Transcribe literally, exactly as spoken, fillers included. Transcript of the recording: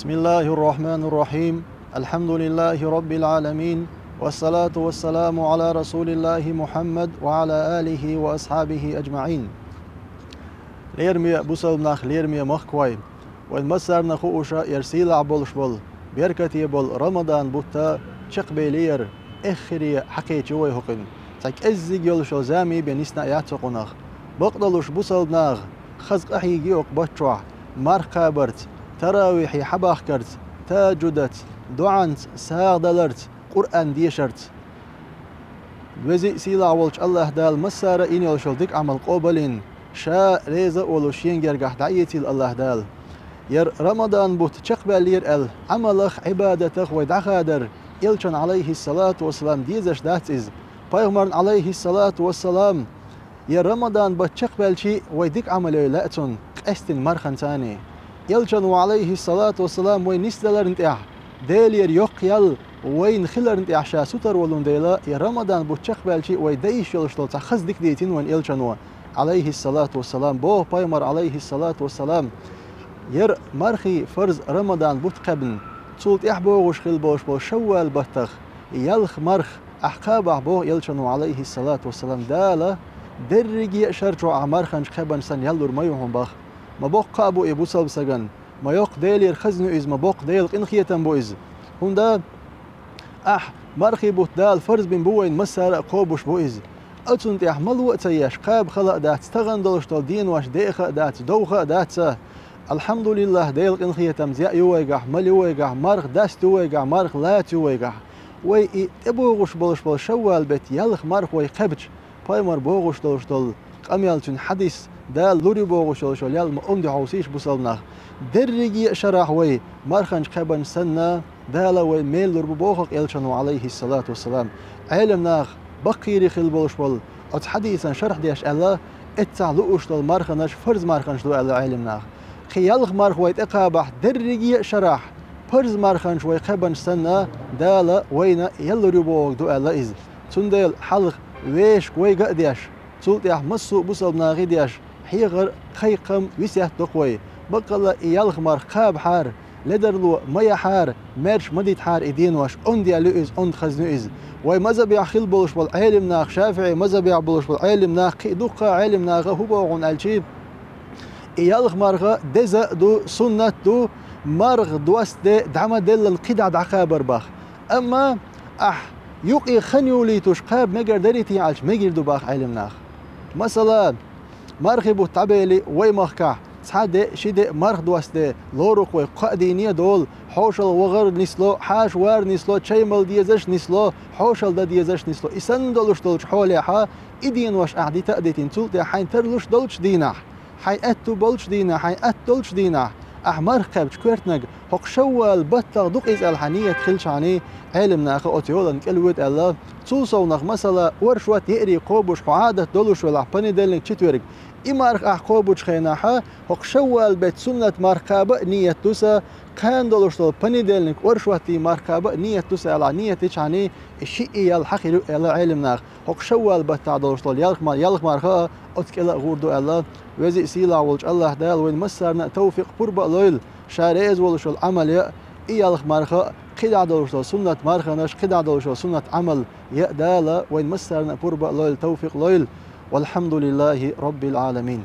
بسم الله الرحمن الرحيم. الحمد لله رب العالمين. والصلاة والسلام على رسول الله محمد وعلى آله وأصحابه أجمعين. Лераме бусалба нах, лераме махкахой! Вайн массарна хууш яр сийлахь болуш болу, беркате болу Рамадан бутт чекхбелира, эххар хьакхечи вай хӀокхуьнан. Цхьа кӀеззиг йолуш йолу зама бен нисна а яц хӀокхунах. Бакъдолуш бусалба наха хаза къахьийга ю хӀокху бутт чохь марха кхабарца, таравихье хьабахкарца, тахӀажжудаца, доӀанца, сагӀа даларца, Къуръан дешарца. Веза а, сийлахь волчу АллахӀ Дала массара а йина йолуш йолу дика Ӏамал къобалйина, Ша реза а волуш Шен гергахь дӀаэцийла АллахӀ Дала. Яр Рамадан бутт чекхбаьллера аьлла, Ӏамалах, Ӏибадатах вай дӀахадар Элчанна, Ӏалайхиссалату вассалам, дезаш дац иза. Пайхамарна, Ӏалайхиссалату вассалам, яр Рамадан бутт чекхбаьлча а вай дика Ӏамал йойла лаьа цунна, къаьстина марханца а. Элчано, Ӏалайхиссалату вассалам, вай нисдаларна тӀехь, Делера йоккха ял вайна хиларна тӀехь Ша сутара волун дела, яр Рамадан бутт чекхбаьлча а вай дан йиш йолуш долу цхьа хаза дика дийцина вайна Элчано, Ӏалайхиссалату вассалам. Боху пайхамара, Ӏалайхиссалату вассалам: «Яр мархий фарз Рамадан бутт кхаьбна, цул тӀаьхьа богӀуш хила болуш болу Шаввал баттах ялх марха ахь кхабахь, — боху Элчано, Ӏалайхиссалату вассалам, — Дала дерриге а шарчохь ахь марханча кхаьбна санна ял лур ма ю хьуна, — боху. Ма боккха а бу и бусалба стагана, ма йоккха Делера хазна ю иза, ма боккха Делан къинхетам бу иза. ХӀунда ахь мархий бутт Дала фарз бина бу вайна, массара а кхобуш бу иза. Оцунна тӀехь мало а ца еш, кхаба хала а дац, тахана долуш долу денош деха а дац, довха а дац. Алхьамдулиллахь, Делан къинхетамца яа ю вайгахь, мала ю вайгахь, марха даста ю вайгахь, марха лаца ю вайгахь. Вай и тӀебогӀуш болуш болу Шаввал беттан ялх марха вай кхаьбча, пайхамара бохуш долуш долу къамел, цуьнан хьадис, Дала лур ю бохуш йолуш йолу ял ма онда хьовсийша, бусалба нах. Дерриге а шарахь вай марханча кхаьбна санна, Дала вайна мел лур бу боху-кх Элчано, Ӏалайхиссалату вассалам. Ӏелам наха баккхийра хила болуш болу оцу хьадисан шарх деш аьлла, эццахь лууш долу марханаш фарз марханаш ду аьлла Ӏелам наха. Кхин ялх марха вай тӀекхабахь, дерриге а шарахь парз марханаш вай кхаьбна санна, Дала вайна ял лур ю бохург ду аьлла иза. Цундела хьалха вешан вайга а деш, цул тӀаьхьа массо а бусалба нахе а деш, хьехар, кхайкхам, весет до-кх вай. Баккъалла и ялх марха кхабахьара, ледарло ма яхьара, маьрша ма дитахьара и денош, онда ял ю иза, онда хазна ю иза. Вай мазхабехь хила болуш болу Ӏелам нах, ШафиӀи мазхабехь болуш болу Ӏелам нах, кхин а дуккха а Ӏелам наха хӀун боху хьуна аьлча, и ялх марха деза а ду, суннат а ду, марха доссаде дӀа ма-деллина кхидӀа дӀакхабар боху. Амма ахь юкъе хан юлуьйтуш кхаба мегар дарий те аьлча, мегар ду боху Ӏелам наха. Масала, мархий бутт дӀабели, вай махкахь цхьа де, ши де марха доссаде лору-кх вай кхаа дийне а долу, хьошалгӀа вахар а нисло, хьаша вар а нисло, чай мала дезаш а нисло, хьошалла дан дезаш а нисло. И санна долуш долчу хьолехь, и денош ахь дита а дитина, цул тӀаьхьа хьайна тарлуш долчу дийнахь, хьайн аьтту болчу дийнахь, хьайн атта долчу дийнахь ахь марха кхаьбча, коьртаниг хӀокху Шаввал баттах ду-кх иза аьлла хьан ният хилчахьана, Ӏелам наха оцу йолана кӀел воьду аьлла. Цул совнах, масала, оршот, еарий кхобуш хьо Ӏадат долуш велахь, понедельник, четверг, и марха ахь кхобучу хенахь, хӀокху Шаввал беттан суннат марха кхаба а ният ду сан, кхана долуш долу понедельник, оршоттий марха кхаба а ният ду сан аьлла ният дичахьана, и шиъ а ял хьан хир ю аьлла Ӏелам наха. ХӀокху Шаввал баттахь долуш долу ялх мар-, ялх марха а оцу кӀел а гӀур ду аьлла. Веза а, сийлахь волчу АллахӀ Дала вайна массарна а тавфикъ, пурба а лойла, Ша реза волуш йолу Ӏамал яа, и ялх марха а, кхидӀа долуш долу суннат марханаш, кхидӀа долуш долу суннат Ӏамал яа Дала вайна массарна а пурба а лойла, тавфикъ лойла. Валхьамдулиллахи Роббил Ӏаламин.